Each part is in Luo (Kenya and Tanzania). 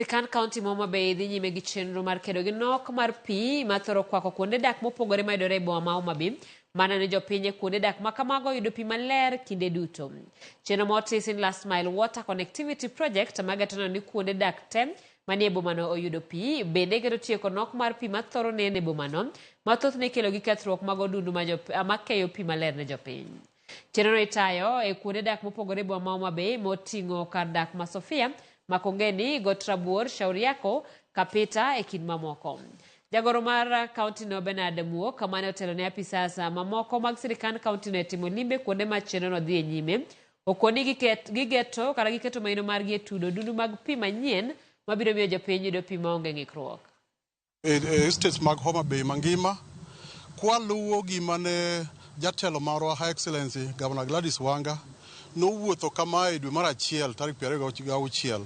Sirkand kaunti ma Homa Bay dhi nyime gi chenro mar kedo gi nok mar pi ma thoro kwako kuonde dak mopogore mayudore e boma ma Homa Bay mana ne jopiny e kuonde dak ma kamago yudo pi maler kinde duto. Chenro ma otis ni Last Mile Water Connectivity Project mageto neno ni kuonde dak te manie bomano oyudo pi bende geto tieko nok mar pi mathoro neno e bomano ma thothne ikelo gi kethruok mag odundu ma makeyo pi maler ne jopiny. Chenrono itayo e kuonde dak mopogore e boma ma Homa Bay moting'o kar dak ma Sofia, Makongeni, Got Rabuor, Shauri Yako, Kapita e kind mamoko. Jagoro mar kauntino Bernard Muok mane otelo ne apisas mamoko mag sirikand kauntino e timo limbe kuonde ma chenrono dhi e nyime okoni gigeto kata giketo maino margi e tudo odundu mag pi manyien mabiro miyo jopiny yudo pi maonge ng'ikruok. E estates mag Homa Bay mangima kwaluwo gima ne jatelo marwa Her Excellency Governor Gladys Wanga nowuotho kamae e dwe mar achiel tarik 26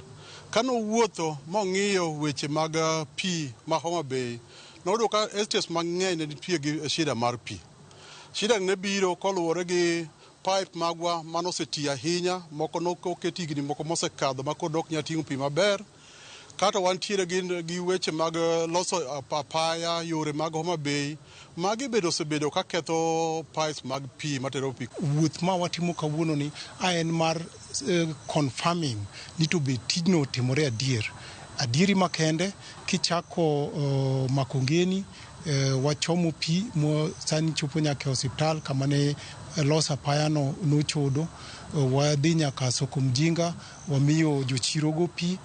kanowuotho mong'iyo weche mag pi ma Homa Bay noyudo ka estates mang'eny ne nitie gi shida mar pi. Shida ne biro koluwore gi pipe magwa manosetiyo ahinya moko noket higni moko mosekadho ma koro ok nyal ting'o pi maber. Kato wantiere gi weche mag loso apaya, yore mag Homa Bay, magi bende osebedo ka ketho pipes mag pi matero pi. Wuoth ma watimo kawuono ni a en mar confirming ni to be tijno otimore adier. Adieri makende kichako Makongeni wachomo pi mo sani chopo nyaka e osiptal kama ne los apaya no nochodo. Wadhi nyaka Soko Mjinga wamiyo jochirogo pi.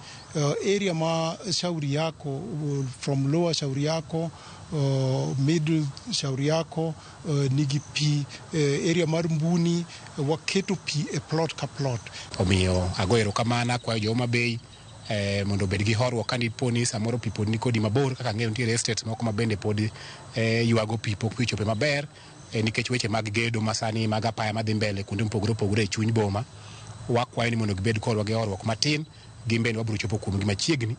Area ma Shauri Yako, from lower Shauri Yako, middle Shauri Yako nigi pi. Area mar Mbuni waketo pi e plot ka plot. Omiyo ago erokamano akwayo jo Homa Bay mondo obed gi horuok ka dipo ni samoro pi pod nikodi mabor kaka ang'eyo nitiere estates moko ma bende pod ywago pi pok pi ochope maber nikech weche mag gedo masani mag apaya madhi mbele kuonde mopogore opogore e chuny boma. Wakwayo ni mondo gibed kodwa gi horuok matin, gin bende wabiro chopo kuomgi machiegni.